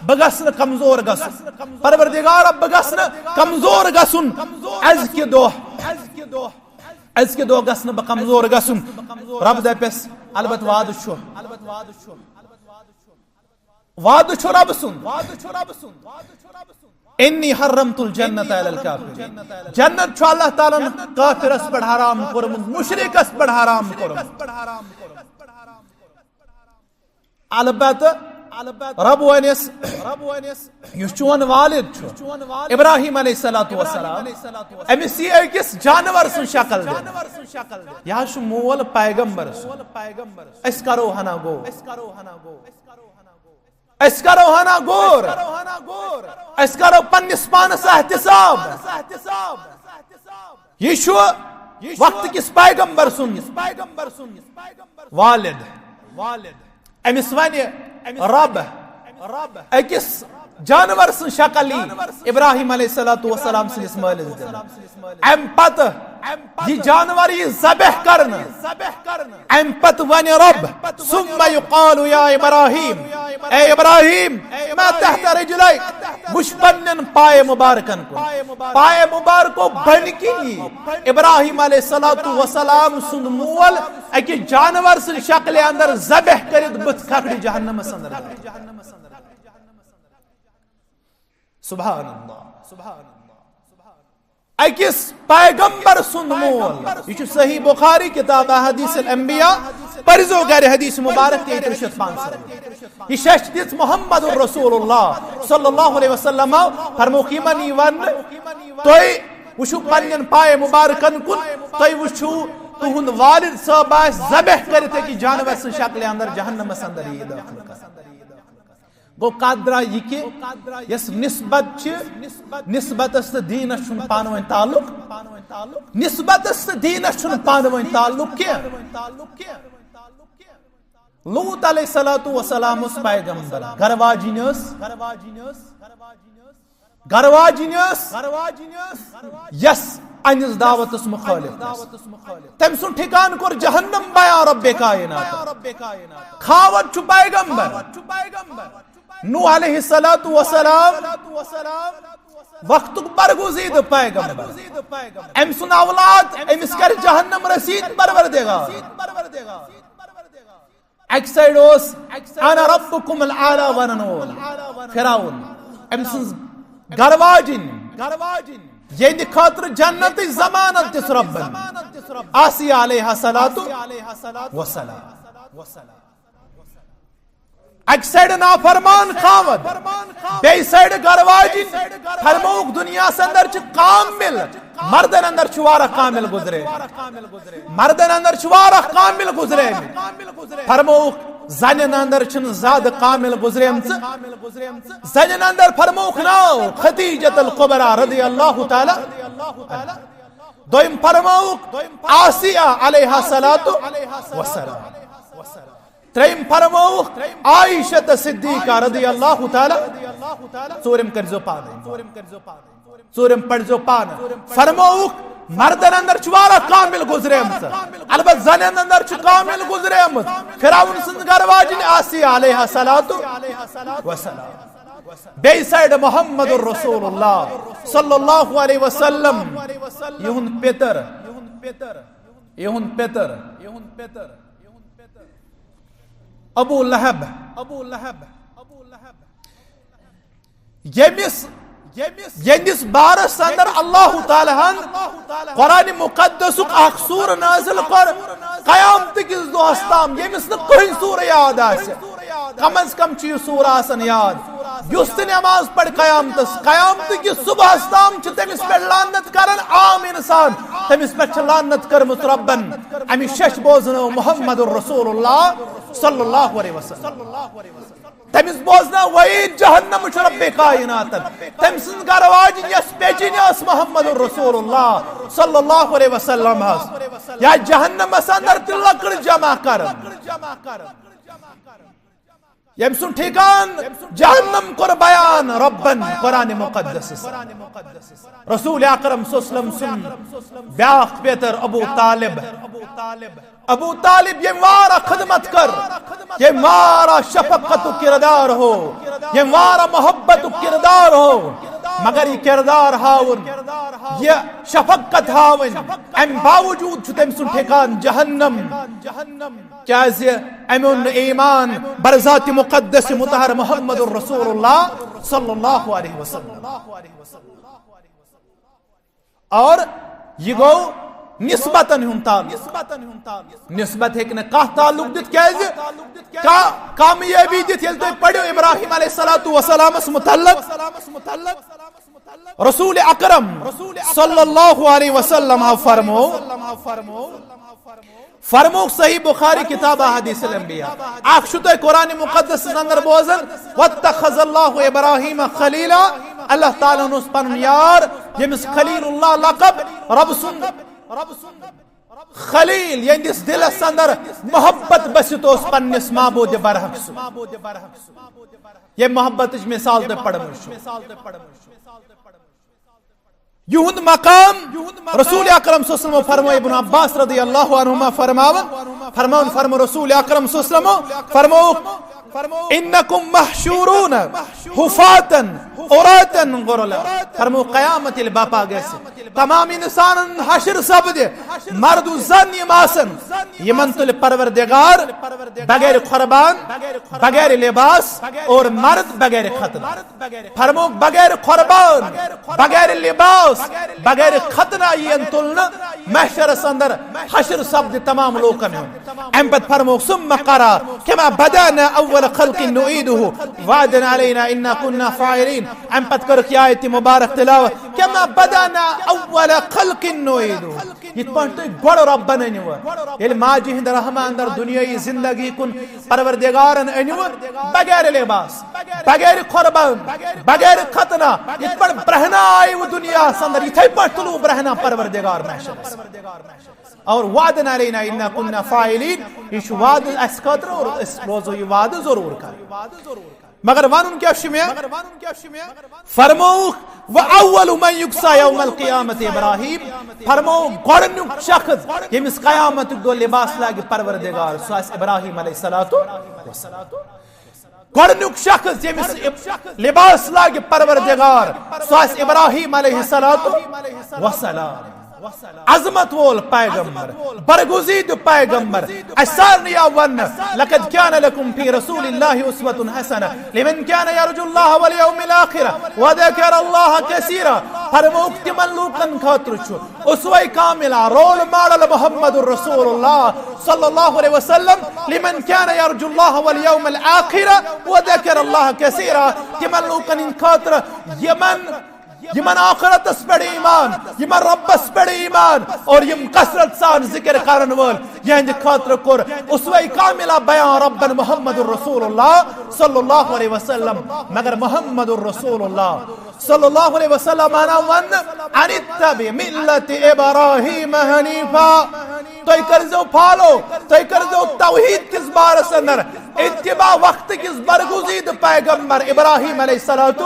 بہٕ گژھٕ نہٕ کمزور گژھُن، پروردگارا، بہٕ گژھٕ نہٕ کمزور گژھُن، أزکہِ دۄہ، أزکہِ دۄہ گژھٕ نہٕ بہٕ کمزور گژھُن۔" رب دپٮ۪س، البتہ وعدٕ چھُ، وعدٕ چھُ رب سُنٛد، انی حرمت الجنت علی الکافرین۔ جنت چھُ اللہ تعالیٰ ہن کافرس پٮ۪ٹھ حرام کوٚرمُت، مشرکس پٮ۪ٹھ حرام کوٚرمُت۔ البتہ رب ونس، یُس چون والد چھُ، ابراہیم علیہ الصلوۃ والسلام، أمِس یی أکِس جانور سٕنٛز شکل دِنہٕ۔ یہِ حظ چھُ مول پیغمبر سُنٛد۔ أسۍ کرو ہنا گو، أسۍ کرو ہنا گور، أسۍ کرو پننِس پانس احتساب۔ یہِ چھُ وقت کِس پیغمبر سُنٛد والد۔ أمِس ونہِ رب أکِس جانور سٕنٛز شکل یی ابراہیم علیہ الصلوۃ والسلام سٕنٛدِس مٲلِس دِنہٕ۔ امہِ پتہٕ یہِ جانور یی ذبح کرنہٕ، امہِ پتہٕ ونہِ رب، ثم یقال یا ابراہیم، اے ابراہیم، ما تحت رجلیک، وٕچھ پننٮ۪ن پایہِ مبارکن کُن۔ پایہِ مبارکو بنہِ کِنۍ یی ابراہیم علیہ الصلوۃ والسلام سُنٛد مول اکہِ جانور سٕنٛدِ شکلہِ اندر ذبح کٔرِتھ بٕتھ کھکھرِ جہنمس اندر۔ سبحان اللہ۔ أکِس پیغمبر سُنٛد مول۔ یہِ چھُ صحیح بخاری، کتاب احادیث الانبیاء۔ پٔرزیو گرِ حدیث مبارک تیٚیہِ ترٕٛہ شیٚتھ پانٛژھ۔ یہِ چھِ اَسہِ دِژ محمد رسول اللہ صلی اللہ علیہ وسلم۔ فرمووُکھ یِمن یی وننہٕ، تُہۍ وٕچھِو پننٮ۪ن پایہِ مبارکن کُن، تُہۍ وٕچھِو تُہُنٛد والد صٲب آسہِ ذبح کٔرِتھ أکِس جانور سٕنٛز شکلہِ اندر جہنمس اندر یی دٲخل کرنہٕ۔ گوٚو کتھ درٛاے یہِ کہِ یۄس نسبت چھِ، نسبتس تہٕ دیٖنس چھُنہٕ پانہٕ ؤنۍ تعلق۔ نسبتس تہٕ دیٖنس چھُنہٕ پانہٕ ؤنۍ تعلق کینٛہہ۔ لوط علیہ الصلوۃ والسلام اوس پیغمبر، گرٕ واجِنۍ ٲس، گرٕ واجِنۍ ٲس، یۄس اَنِس دعوتس مخٲلف ٲس۔ تٔمۍ سُنٛد ٹھکان کوٚر جہنم بیان رب کائنات۔ کھاوان چھُ پیغمبر۔ نوح علیہ الصلوۃ والسلام وقتُک برگزیدٕ پیغمبر۔ أمۍ سُنٛد اولاد أمِس کرِ جہنم رسید پروردگار۔ اکہِ سایڈٕ اوس انا ربکم الاعلی ونن وول فرعون، أمۍ سٕنٛز گرواجِنۍ، یِہنٛدِ خٲطرٕ جنتٕچ ضمانت دِژ ربن، آسیہ علیہ الصلوۃ والسلام۔ اکہِ سایڈٕ نافرمان خاوند، بیٚیہِ سایڈٕ گرواجِنۍ۔ فرمووُکھ دُنیاہس اندر چھِ کامل، مردن اندر چھِ واریاہ کامل گُزرے۔ مردن اندر چھِ واریاہ کامل گُزریمٕتۍ۔ فرمووُکھ زنٮ۪ن اندر چھِنہٕ زیادٕ کامل گُزریمژٕ۔ زنٮ۪ن اندر فرمووُکھ ناو خدیجۃ الکبریٰ رضی اللہ تعالیٰ۔ دوٚیِم فرمووُکھ آسیہ علیہ الصلوۃ والسلام۔ ترٛیٚیِم فرمووُکھ عائشہ صدیقہ رضی اللہ تعالیٰ، ژوٗرِم کٔرۍزیو پانے، ژوٗرِم پٔرۍزیو پانہٕ۔ فرمووُکھ، مردن اندر چھُ واریاہ کامل گُزریمٕژ، البتہ زنٮ۪ن اندر چھُ کامل گُزریمٕژ۔ فرعون سٕنٛز گرٕ واجِنۍ آسیہ علیہ الصلوۃ والسلام۔ بیٚیہِ سایڈٕ محمد رسول اللہ صلی اللہ علیہ وسلم، یِہُنٛد پیٚتٕر، یِہُنٛد پیٚتٕر، ابو لہب، ابو لہب، ییٚمِس، ییٚمِس بارس اندر اللہ تعالیٰ ہن قرآن مقدسُک اکھ سورہ نازل کوٚر قیامت کِس دۄہس تام، ییٚمِس نہٕ کٕہٕنۍ سورہ یاد آسہِ، کم از کم چھُ یہِ سورہ آسان یاد۔ یُس تہِ نماز پرِ قیامتس، قیامت کِس صبحس تام چھِ تٔمِس پٮ۪ٹھ لعنت کران عام انسان، تٔمِس پٮ۪ٹھ چھِ لعنت کٔرمٕژ رۄبن۔ امہِ شش بوزنٲو محمد رسول اللہ صلی اللہ علیہ وسلم۔ تٔمِس بوزنٲو وعید جہنمٕچ رب کائناتن۔ تٔمۍ سٕنٛز گرٕ واجِنۍ یۄس پیٚچِنۍ ٲس محمد رسول اللہ صلی اللہ علیہ وسلم ہس، یا جہنمس اندر تہِ لکڑ جمع کران۔ ییٚمۍ سُنٛد ٹھیکان جہنم کوٚر بیان رۄبن قرآن مقدسس۔ رسول اکرم صلی اللہ علیہ وسلم سُنٛد بیاکھ پیتر ابو طالب، ابو طالب ییٚمۍ واریاہ خدمت کٔر، ییٚمۍ واریاہ شفقتُک کردار ہو، ییٚمۍ واریاہ محبتُک کردار ہو، مگر یہِ کردار ہاوُن، یہِ شفقت ہاوٕنۍ، امہِ باوجود چھُ تٔمۍ سُنٛد ٹھیکان جہنم۔ کیازِ؟ أمۍ اوٚن نہٕ ایمان بر ذات مقدس مطہر محمد رسول اللہ صلی اللہ علیہ وسلم۔ اور یہِ گوٚو نسبتن ہُنٛد تعلق۔ نسبت ہیٚکہِ نہٕ کانٛہہ تعلق دِتھ، کیازِ؟ کا-، کامیٲبی دِتھ، ییٚلہِ تُہۍ پٔرِو ابراہیم علیہ الصلوۃ والسلامس متعلق، رسول اکرم صلی اللہ علیہ وسلم ہا فرمو، فرموک صحیح بخاری کتاب احادیث الانبیاء، اکھ چھُ تۄہہِ قرآن مقدس اندر بوزان، واتخذ اللہ ابراہیم خلیلا، اللہ تعالیٰ ہن اوس پنُن یار، ییٚمِس خلیل اللہ لقب، رب سُنٛد خلیل، یہندس دلس اندر محبت بسِتھ اوس پننس معبود برحق سُنٛد۔ یہ محبتٕچ مثال تۄہہِ پرمٕژ چھو۔ یہند مقام، رسول اکرم صلی اللہ علیہ وسلم فرمو، ابن عباس رضی اللہ عنہما فرماون، فرماون، فرمو رسول اکرم صلی اللہ علیہ وسلم، فرمو، انکم محشورون حفاتن عراتن غرلا۔ فرمو قیامت ییٚلہِ بپا گژھِ، تمام انسانن حشر سپدِ، مرد و زن یِم آسن، یِمن تُلہِ پروردگار بغیر قربان، بغیر لباس اور مرد بغیر ختنہ۔ فرموک بغیر قربان، بغیر لباس، بغیر ختنہ یین تُلنہٕ محشرس اندر، حشر سپدِ تمام لوکن ہُنٛد۔ امہِ پتہٕ فرموک، ثم قرأ كما بدأنا أول خلق نعيده وعدا علينا إنا كنا فاعلين۔ امہِ پتہٕ کٔرٕکھ یہِ آیت مبارک تلاوت، كما بدأنا أول خلق نعيده۔ یِتھ پٲٹھۍ تُہۍ گۄڈٕ رۄب بنٲنِوٕ، ییٚلہِ ماجہِ ہِنٛدِ رحمہِ اندر دُنیٲیی زندگی کُن پروردگارن أنِوٕ، بغیر لباس، بغیر قربان، بغیر ختنہ، یِتھ پٲٹھۍ برہنہ آیہِ دُنیاہس اندر، یِتھے پٲٹھۍ تُلوٕ برہنہ پروردگار محشرس۔ اور وعدا علینا انا کنا فاعلین، یہِ چھُ وعدٕ اسہِ خٲطرٕ اور أسۍ روزو یہِ وعدٕ ضروٗر کران۔ مگر ونُن کیٛاہ چھُ مےٚ؟ فرمووُکھ، "وأول من يكسى يوم القيامة إبراهيم"، فرمووُکھ، گۄڈٕنیُک شخص ییٚمِس قیامتُک دۄہ لباس لاگہِ پروردگار، سُہ آسہِ ابراہیم علیہ الصلوۃ والسلام۔ گۄڈٕنیُک شخص ییٚمِس اب-، لباس لاگہِ پروردگار، سُہ آسہِ ابراہیم علیہ الصلوۃ والسلام۔ عظمت وول پیغمبر، برگزیدٕ پیغمبر، اسہِ سارنٕے آو وننہٕ، "لقد كان لكم في رسول الله أسوة حسنة لمن كان يرجو الله واليوم الآخر وذكر الله كثيرا"۔ فرمووُکھ، تِمن لوٗکن خٲطرٕ چھُ اسوہ کاملہ، رول ماڈل محمد رسول اللہ صلی اللہ علیہ وسلم، "لمن كان يرجو الله واليوم الآخر وذكر الله كثيرا"، تِمن لوٗکن ہٕنٛدِ خٲطرٕ یِمن یمن آخرتس پٮ۪ٹھ ایمان، یمن ربس پٮ۪ٹھ ایمان، اور یم کثرت سان ذکر کرن وٲلۍ، یہندِ خٲطرٕ کوٚر اسوہ کاملہ بیان ربن محمد رسول اللہ صلی اللہ علیہ وسلم۔ مگر محمد رسول اللہ صلی اللہ علیہ وسلم آنا ون، ان اتبع ملت ابراہیم حنیفا۔ تُہۍ کٔرزیو فالو، تُہۍ کٔرزیو توحید کِس بارس اندر اتباع وقت کِس برگزیدٕ پیغمبر ابراہیم علیہ الصلوۃ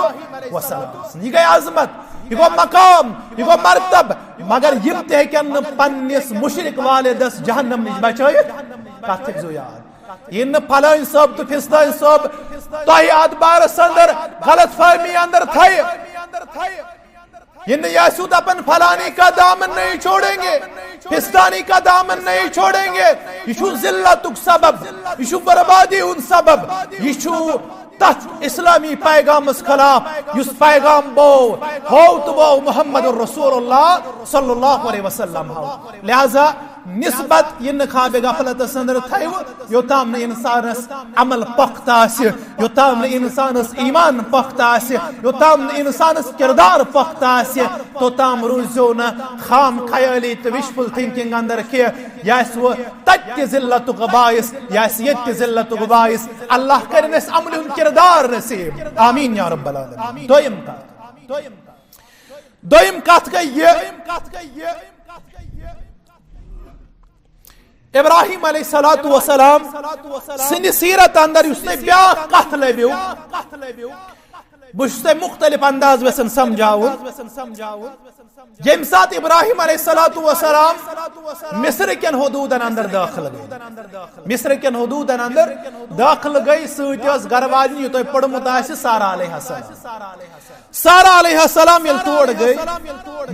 والسلام۔ یہ گٔے عظمت، یہ گوٚو مقام، یہ گوٚو مرتب۔ مگر یم تہِ ہیٚکن نہٕ پننِس مشرک والدس جہنم نِش بچٲیِتھ۔ کتھ تھٲوزیو یاد، ییٚلہِ نہٕ فلٲنۍ صٲب تہٕ فستٲنۍ صٲب تۄہہِ اتھ بارس اندر غلط فہمی اندر تھایہِ، ییٚلہِ نہٕ یہِ آسِو دپان فلانی کا دامن نہیں چھوڑیں گے، فستانی کا دامن نہیں چھوڑیں گے، یہِ چھُ ذلتُک سبب، یہِ چھُ بربادی ہُنٛد سبب، یہِ چھُ تتھ اسلامی پیغامس خلاف یُس پیغام بو ہو تہٕ بو محمد رسول اللہ صلی اللہ علیہ وسلم ہو۔ لہذا نسبت یہِ نہٕ خواب غفلتس اندر تھایو، یوتام نہٕ انسانس عمل پختہ آسہِ، یوتام نہٕ انسانس ایمان پختہ آسہِ، یوتام نہٕ انسانس کردار پختہ آسہِ، توتام روٗزیو نہٕ خام خیٲلی تہٕ وشفل تھنکنگ اندر کینٛہہ۔ یہِ آسہِ وۄنۍ تتہِ تہِ ذلتُک باعث، یہِ آسہِ ییٚتہِ تہِ ذلتُک باعث۔ اللہ کرِن اسہِ عملہِ ہُنٛد کردار نصیب۔ آمین یا رب العالمین۔ دوٚیِم کتھ، دوٚیِم کتھ گٔے یہِ، ابراہیم علیہ الصلوۃ والسلام سٕنٛدِ سیرت اندر یُس تۄہہِ بیاکھ کتھ لبِو، بہٕ چھُس تۄہہِ مختلف انداز یژھان سمجھاوُن۔ ییٚمہِ ساتہٕ ابراہیم علیہ الصلوۃ والسلام مصر کٮ۪ن حدوٗدن اندر دٲخل گٔے، مصر کٮ۪ن حدوٗدن اندر دٲخل گٔے، سۭتۍ ٲس گرٕ واجنہِ، یہِ تۄہہِ پوٚرمُت آسہِ، سارہ علیہ السلام۔ سارہ علیہ السلام ییٚلہِ تور گٔے،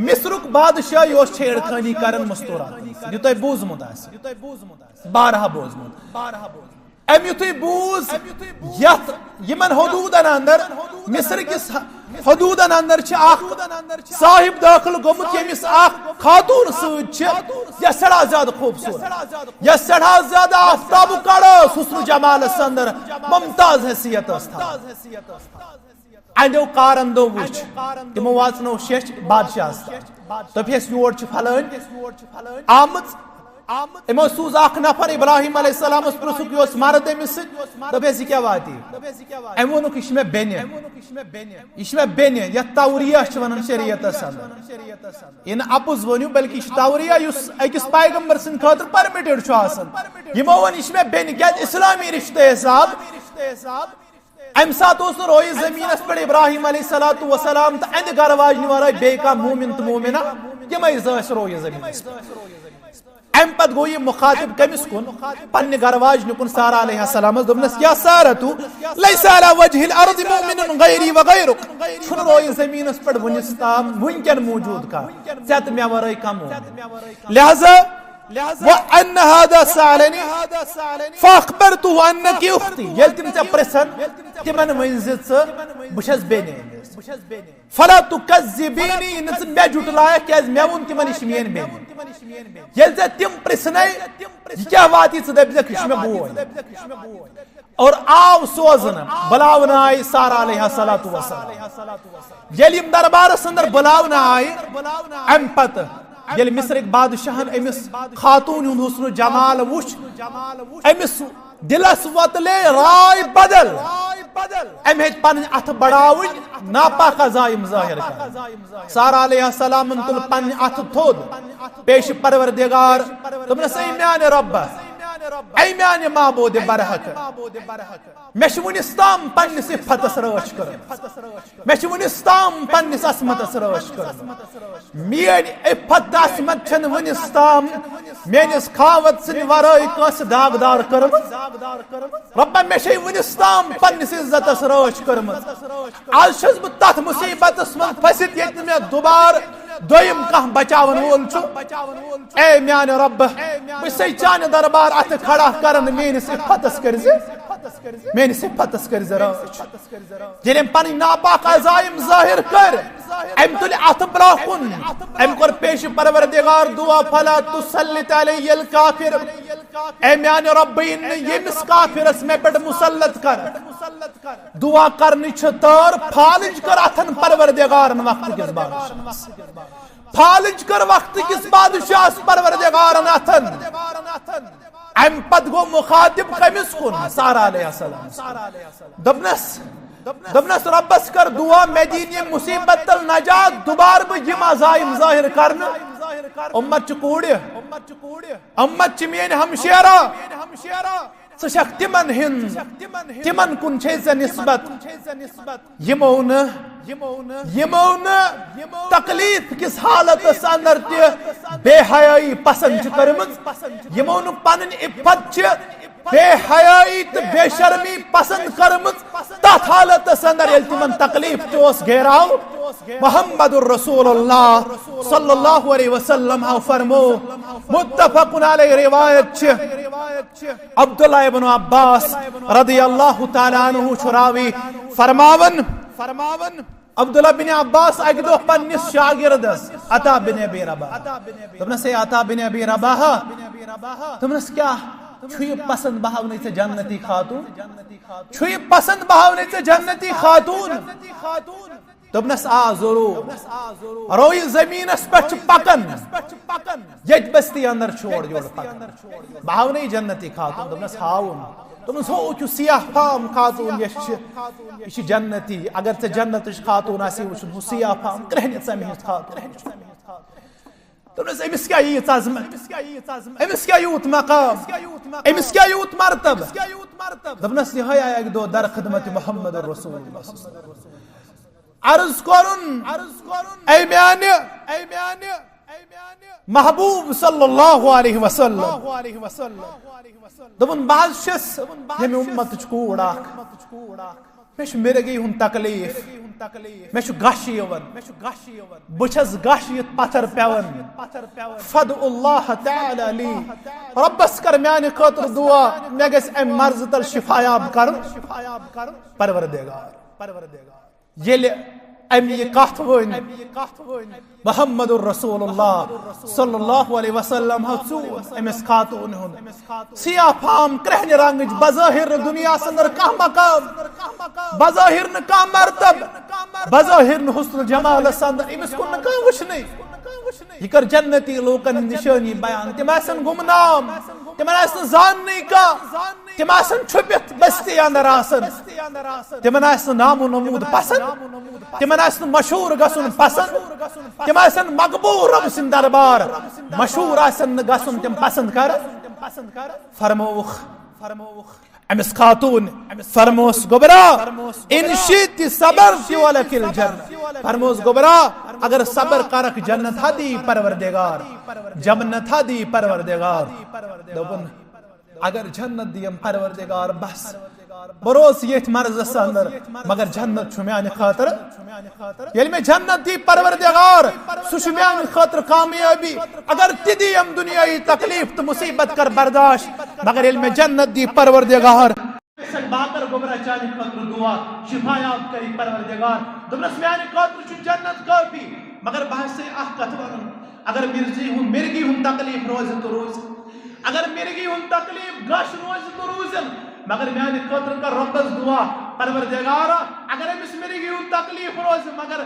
مصرُک بادشاہ یہِ اوس چھیڑ خٲنی کران مستوراتن سۭتۍ، یہِ تۄہہِ بوٗزمُت آسہِ، بارہا بوٗزمُت۔ أمۍ یُتھُے بوٗز، یتھ یِمن حدوٗدن اندر، مصر کِس حدوٗدن اندر چھِ اکھ صاحب دٲخل گوٚمُت، ییٚمِس اکھ خاتوٗن سۭتۍ چھِ، یۄس سٮ۪ٹھاہ زیادٕ خوٗبصوٗرت، یۄس سٮ۪ٹھاہ زیادٕ آفتابُک کڑ ٲس حسن و جمالس اندر، ممتاز حیثیت ٲس تھاوان۔ اَنیو کارن دوٚپ، وٕچھ، تِمو واژنٲو شیٚچھ بادشاہس تام۔ دوٚپہس، یور چھِ فلٲنۍ آمٕژ۔ یِمو سوٗز اکھ نفر ابراہیم علیہ السلامس، پرٛژھُکھ، یہِ اوس مرد أمِس سۭتۍ۔ دوٚپہس، یہِ کیٛاہ واتی؟ أمۍ ووٚنُکھ، یہِ چھِ مےٚ بیٚنہِ۔ یہِ چھِ مےٚ بیٚنہِ، یتھ توریہ چھِ ونان شریعتس اندر۔ یہِ نہٕ اپُز ؤنِو، بلکہِ یہِ چھِ توریہ، یُس أکِس پیغمبر سٕنٛدِ خٲطرٕ پرمٹڈ چھُ آسان۔ یِمو ووٚن، یہِ چھِ مےٚ بیٚنہِ، کیٛازِ اسلامی رشتہٕ حساب۔ امہِ ساتہٕ اوس نہٕ رویہِ زٔمیٖنس پٮ۪ٹھ ابراہیم علیہ الصلوۃ والسلام تہٕ اہنٛدِ گرٕ واجنہِ ورٲے بیٚیہِ کانٛہہ مومن تہٕ مومنہ، یِمے زٕ ٲسۍ رویہِ زٔمیٖنس پٮ۪ٹھ۔ امہِ پتہٕ گوٚو یہِ مخاطب کٔمِس کُن؟ پننہِ گرٕ واجنہِ کُن، سارہ علیہ السلامس۔ دوٚپنس، یا سارہ تو، لیس علی وجہ الارض مؤمن غیری و غیرک۔ چھُنہٕ رویہِ زٔمیٖنس پٮ۪ٹھ وُنِس تام وُنکٮ۪ن موجود کانٛہہ، ژےٚ تہٕ مےٚ ورٲے کانٛہہ مومن۔ لہذا وَأَنَّ هَذَا سَأَلَنِي فَأَخْبَرْتُهُ أَنَّكِ أُخْتِي۔ ییٚلہِ تِم ژےٚ پرٛژھن، تِمن ؤنۍ زِ ژٕ، بہٕ چھَس بیٚنہِ أمِس۔ فَلَا تُكَذِّبِينِي، نہٕ ژٕ مےٚ جُٹلایَکھ، کیٛازِ مےٚ ووٚن تِمن، یہِ چھِ میٛٲنۍ بیٚنہِ۔ ییٚلہِ ژےٚ تِم پرٛژھنَے، یہِ کیٛاہ واتی، ژٕ دٔپۍ زٮ۪کھ، یہِ چھُ مےٚ بوے۔ اور آو سوزنہٕ، بُلاونہٕ آیہِ سارہ علیہ الصلوۃ والسلام۔ ییٚلہِ یِم دربارس اندر بُلاونہٕ آیہِ، امہِ پتہٕ ییٚلہِ مصرٕکۍ بادشاہن أمِس خاتوٗن ہُنٛد حسن و جمال وُچھ، أمِس دِلس وۄتلے راے بدل۔ أمۍ ہیٚتۍ پنٕنۍ اتھٕ بڑاوٕنۍ، ناپاک عزایم ظٲہر کرٕنۍ۔ سارہ علیہ السلامن تُل پنٕنۍ اتھٕ تھوٚد، پیش پروردگار، دوٚپنس، اے میانہِ رۄبہ، اے میانہِ معبود برحق، مےٚ چھِ وُنِس تام پننِس عفتس رٲچھ کٔرمٕژ۔ مےٚ چھِ وُنِس تام پننِس عصمتس رٲچھ کٔرمٕژ۔ میٲنۍ عفت تہٕ عصمت چھَنہٕ وُنِس تام میٲنِس خاوند سٕنٛدِ ورٲے کٲنٛسہِ داغدار کٔرمٕژ۔ رۄبہ، مےٚ چھے وُنِس تام پننِس عزتس رٲچھ کٔرمٕژ۔ از چھُس بہٕ تتھ مصیبتس منٛز پھٔسِتھ، ییٚتہِ نہٕ مےٚ دوبارٕ دوٚیِم کانٛہہ بچاون وول چھُ۔ اے میانہِ رۄبہ، بہٕ چھسے چانہِ دربار اتھٕ کھڑا کران، میٲنِس عفتس کٔرزِ، میٲنِس عفتس کٔرزِ رٲچھ۔ ییٚلہِ أمۍ پنٕنۍ ناپاک عزایم ظٲہر کٔر، أمۍ تُلۍ اتھٕ برونٛہہ کُن، أمۍ کوٚر پیش پروردگار دعا، فلا تسلط علی الکافر۔ اے میانہِ رۄبٕے، نہٕ ییٚمِس کافرس مےٚ پٮ۪ٹھ مسلط کر۔ دعا کرنٕچ چھِ تٲر، فالج کر اتھن پروردگارن وقتہٕ کِس بادشاہس منٛز۔ فالج کر وقتہٕ کِس بادشاہس پروردگارن اتھن۔ امہِ پتہٕ گوٚو مخاطب کٔمِس کُن؟ سارا علیہ السلام۔ دوٚپنس، دوٚپنس، رۄبس کر دعا، مےٚ دِیِن یہِ مصیبت تل نجات، دُبارٕ بہٕ یِم عزایم ظٲہر کرنہٕ۔ امت چھِ کوٗرِ، امت چھِ میٲنۍ ہمشیرا، ژٕ چھکھ تِمن ہِنٛد، تِمن کُن چھے ژےٚ نسبت۔ یِمو نہٕ، یِمو نہٕ تکلیف کِس حالتس اندر تہِ بے حیٲیی پسند چھِ کٔرمٕژ، یِمو نہٕ پنٕنۍ عفت چھِ بے حیٲیی تہٕ بے شرمی پسند کٔرمٕژ، تتھ حالتس اندر ییٚلہِ تِمن تکلیف تہِ اوس گیراو۔ محمد رسول اللہ صلی اللہ علیہ وسلم ہو فرمو، متفق علیہ روایت چھِ، عبداللہ ابن عباس رضی اللہ تعالیٰ عنہ چھُ راوی فرماون، فرماون، عبداللہ بن عباس اکہِ دۄہ پننِس شاگردس عطا بن ابی رباح، دوٚپنس، "اے عطا بن ابی رباح"، دوٚپنس، "کیٛاہ چھُ یہِ پسند بہاونے ژےٚ جنتی خاتون؟ چھُ یہِ پسند بہاونے ژےٚ جنتی خاتون؟" دوٚپنس، "آ، ضروٗر۔ رویہِ زٔمیٖنس پٮ۪ٹھ چھِ پکان، ییٚتہِ بستی اندر چھُ اورٕ یورٕ پکان۔ بہٕ ہاونے جنتی خاتون۔" دوٚپنس، "ہاوُن۔" دوٚپنس، "ہُہ چھُ سیاہ فام خاتون، یہِ چھِ، یہِ چھِ جنتی۔ اگر ژےٚ جنتٕچ خاتون آسی وٕچھُن، ہُہ سیاہ فام کرٛہنہِ ژَمہِ ہِنٛز خاتون وٕچھُن۔" دوٚپنس، "أمِس کیٛاہ ییٖژ عظمت؟ أمِس کیٛاہ یوٗت مقام؟ أمِس کیٛاہ یوٗت مرتبہ؟" دوٚپنس، "یِہوٚے آیہِ اَکہِ دۄہ در خدمت محمد رسول اللہ صلی اللہ علیہ وسلم۔ عرض کرُن، اے میانہِ، اے میانہِ محبوب صلی اللہ علیہ وسلم۔" دوٚپُن، "بہٕ حظ چھَس ییٚمہِ اُمتٕچ کوٗر اکھ۔ مےٚ چھُ مرگی ہُنٛد تکلیف۔ مےٚ چھُ غش یِوان۔ بہٕ چھَس غش یِتھ پتھر پٮ۪وان۔ فد اللہ تعالیٰ لی۔ رۄبس کر میانہِ خٲطرٕ دعا، مےٚ گژھِ امہِ مرضہٕ تل شفایاب کرُن۔" پروردگار، ییٚلہِ أمۍ یہِ کتھ ؤنۍ، محمد رسول اللہ صلی اللہ علیہ وسلم ہا ژوٗن أمِس خاتوٗن ہُنٛد سیاہ فام کرٛہنہِ رنگٕچ، بظٲہر نہٕ دُنیاہس اندر کانٛہہ مقام، بظٲہر نہٕ کانٛہہ مرتبہٕ، بظٲہر نہٕ حسن جمالس اندر، أمِس کُن نہٕ کانٛہہ وٕچھنٕے۔ یہِ کٔر جنتی لوٗکن ہٕنٛز نشٲنی بیان۔ تِم آسن گمنام، تِمن آسہِ نہٕ زاننٕے کانٛہہ۔ تِم آسن چھُپِتھ بستی اندر آسن۔ تِمن آسہِ نہٕ نام و نمود پسند۔ تِمن آسہِ نہٕ مشہوٗر گژھُن پسند۔ تِم آسن مقبوٗل رۄب سٕنٛدۍ دربار۔ مشہوٗر آسن نہٕ گژھُن تِم پسند کران۔ فرمووُکھ، فرمووُکھ أمِس خاتوٗن، فرموس، "گوٚبرا، ان شئت صبرت ولک الجنہ۔" فرموس، "گوٚبرا، اگر صبر کرکھ، جنت ہا دی پروردگار، جنت ہا دی پروردگار۔" دوٚپُن، "اگر جنت دِیم پروردگار، بس، بہٕ روزٕ ییٚتھۍ مرضس اندر، مگر جنت چھُ میانہِ خٲطرٕ۔ ییٚلہِ مےٚ جنت دی پروردگار، سُہ چھُ میانہِ خٲطرٕ کامیٲبی۔ اگر تہِ دِیم دُنیٲیی تکلیف تہٕ مصیبت کر برداشت، مگر ییٚلہِ مےٚ جنت دی پروردگار۔" باقر گوٚبرا چانہِ خٲطرٕ دعا، شفایاب کری پروردگار۔ دوٚپنس، "میانہِ خٲطرٕ چھُ جنت کٲفی، مگر بہٕ ہسے اکھ کتھ ونُن، اگر مرزی ہُنٛد، مرگی ہُنٛد تکلیف روزِ تہٕ روزِ، اگر مرگی ہُنٛد تکلیف گژھ روزِ تہٕ روزن، مگر میانہِ خٲطرٕ کر رۄبس دعا، پروردگارا، اگر أمِس مرگی ہُنٛد تکلیف روزِ، مگر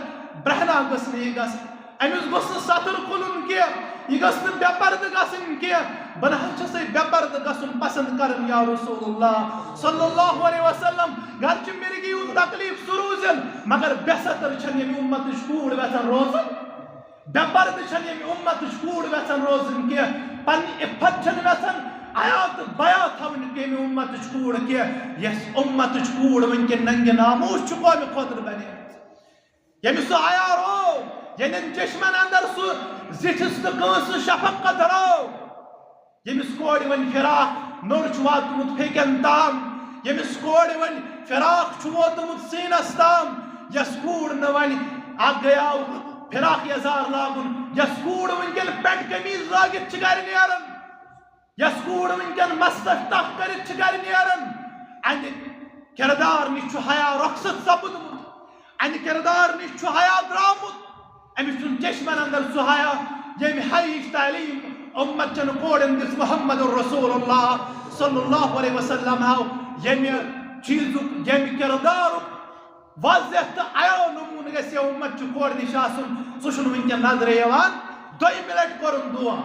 برہنا گٔژھ نہٕ یہِ گژھٕنۍ، أمِس گوٚژھ نہٕ ستر کھُلُن کینٛہہ، یہِ گٔژھ نہٕ بے پردٕ گژھٕنۍ کینٛہہ۔ بہٕ نہ حظ چھسے بے پردٕ گژھُن پسند کران یا رسول اللہ صلی اللہ علیہ وسلم۔ گرچہ مرگی ہُنٛد تکلیف سُہ روزن، مگر بے ستر چھنہٕ ییٚمہِ اُمتٕچ کوٗر یژھان روزُن۔ بے پردٕ چھنہٕ ییٚمہِ اُمتٕچ کوٗر یژھان روزٕنۍ کینٛہہ، پننہِ عفت چھنہٕ یژھان حیا تہٕ بیا تھاوٕنۍ ییٚمہِ اُمتٕچ کوٗر کینٛہہ۔ یۄس اُمتٕچ کوٗر وٕنکٮ۪ن ننگہِ ناموس چھُ قومہِ خٲطرٕ بنے، ییٚمِس سُہ حیا رو، ییٚلٮ۪ن چشمن اندر سُہ زِٹھِس تہٕ کٲنٛسہِ شفقت رو، ییٚمِس کورِ وۄنۍ فراق نوٚر چھُ واتمُت پھیکٮ۪ن تام، ییٚمِس کورِ وۄنۍ فراق چھُ ووتمُت سیٖنس تام، یۄس کوٗر نہٕ وۄنۍ اکھ گٔیاو فراق یزار لاگُن، یۄس کوٗر وٕنکٮ۪ن پٮ۪ٹھ قمیٖض لٲگِتھ چھِ گرِ نیران، یۄس کوٗر وٕنکٮ۪ن مستس ٹکھ کٔرِتھ چھِ گرِ نیران، اَمہِ کردار نِش چھُ حیا رۄخصت سپُدمُت، اَمہِ کردار نِش چھُ حیا درٛامُت، أمِس چھُنہٕ چشمن اندر سُہ حیا، ییٚمہِ حیِچ تعلیٖم امت چن کورن دِژ محمد رسول اللہ صلی اللہ علیہ وسلم ہاو ییٚمہِ چیٖزُک، ییٚمہِ کردارُک واضح تہٕ عیان نموٗنہٕ گژھِ ہے امت چہِ کورِ نِش آسُن، سُہ چھُنہٕ وٕنکیٚن نظرِ یِوان۔ دوٚیمہِ لٹہِ کوٚرُن دُعا۔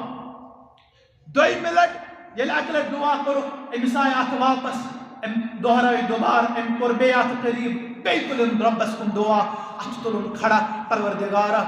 دوٚیمہِ لٹہِ ییٚلہِ اَکہِ لٹہِ دُعا کوٚرُکھ، أمِس آیہِ اَتھٕ واپس، أمۍ دۄہرٲے دُبارٕ، أمۍ کوٚر بیٚیہِ اَتھٕ قریٖب، بیٚیہِ تُلُن رۄبَس کُن دُعا، اَتھٕ تُلُن کھڑا، پروردگارا،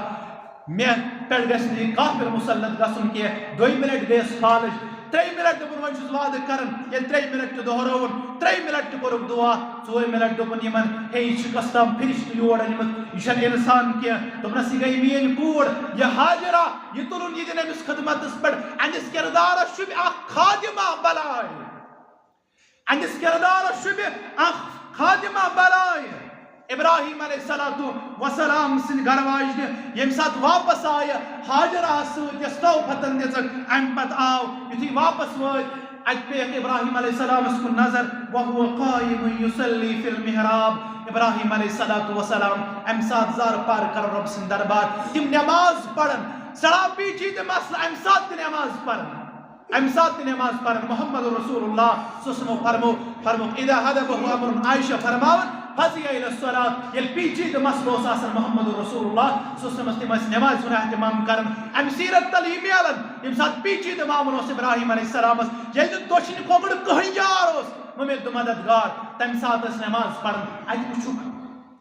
مےٚ پٮ۪ٹھ گژھِ نہٕ یہِ کافر مسلط گژھُن کینٛہہ۔ دوٚیمہِ لٹہِ گٔیَس فالج، ترٛیٚیِمہِ لٹہِ دوٚپُن، وۄنۍ چھُس وعدٕ کران، ییٚلہِ ترٛیٚیِمہِ لٹہِ تہِ دۄہرٲوُن، ترٛیٚیِمہِ لٹہِ تہِ کوٚرُکھ دُعا، ژوٗرِمہِ لٹہِ دوٚپُن یِمن، ہے، یہِ چھِ کۄس تام فرشتہٕ یور أنمٕژ، یہِ چھَنہٕ اِنسان کینٛہہ۔ دوٚپنَس، یہِ گٔے میٛٲنۍ کوٗر، یہِ ہاجرہ، یہِ تُلُن، یہِ دِن أمِس خدمتس پٮ۪ٹھ۔ أمِس کردارس چھُ اکھ خادمہ بلاے، أمِس کردارس چھُ اکھ خادمہ بلاے۔ ابراہیم علیہ الصلوۃ والسلام سٕنٛدِ گرٕ واجنہِ ییٚمہِ ساتہٕ واپس آیہِ ہاجرہ سۭتۍ، یۄس تحفتن دِژٕکھ، اَمہِ پتہٕ آو، یُتھُے واپس وٲتۍ، اتہِ پیٚیَکھ ابراہیم علیہ السلامس کُن نظر، وهو قائم يصلي في المحراب۔ ابراہیم علیہ الصلوۃ والسلام امہِ ساتہٕ زارٕ پار کران رۄب سٕنٛدِ دربار، تِم نماز پران، سڑا پیچیدٕ مسلہٕ، امہِ ساتہٕ تہِ نماز پران، امہِ ساتہٕ تہِ نماز پران۔ محمد رسول اللہ صلی اللہ علیہ وسلم فرمو، فرموک، اذا حدبه امر، عائشہ فرماوان، فزع الى الصلاۃ، ییٚلہِ پیچیدٕ مسلہٕ اوس آسان محمد رسول اللہ صلی اللہ علیہ وسلمس، تِم ٲسۍ نمازِ ہُنٛد اہتمام کران۔ امہِ سیرت تل یہِ میلان، ییٚمہِ ساتہٕ پیچیدٕ معاملہٕ اوس ابراہیم علیہ السلامس، ییٚلہِ نہٕ دٔچھِنۍ کھووُر کٕہٕنۍ یار اوس، مُمِد مددگار، تَمہِ ساتہٕ ٲسۍ نماز پران۔ اَتہِ وٕچھُکھ،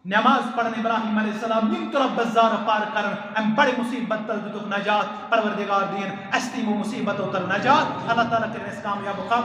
نماز پران ابراہیم علیہ السلام، یِم تہِ رۄبس زارٕ پار کران، اَمہِ بڑِ مصیبت تل دِتُکھ نجات۔ پروردگار دِیِن اَسہِ تہِ یِمو مصیبتو تل نجات۔ اللہ تعالیٰ کٔرِن اَسہِ کامیاب و کامران۔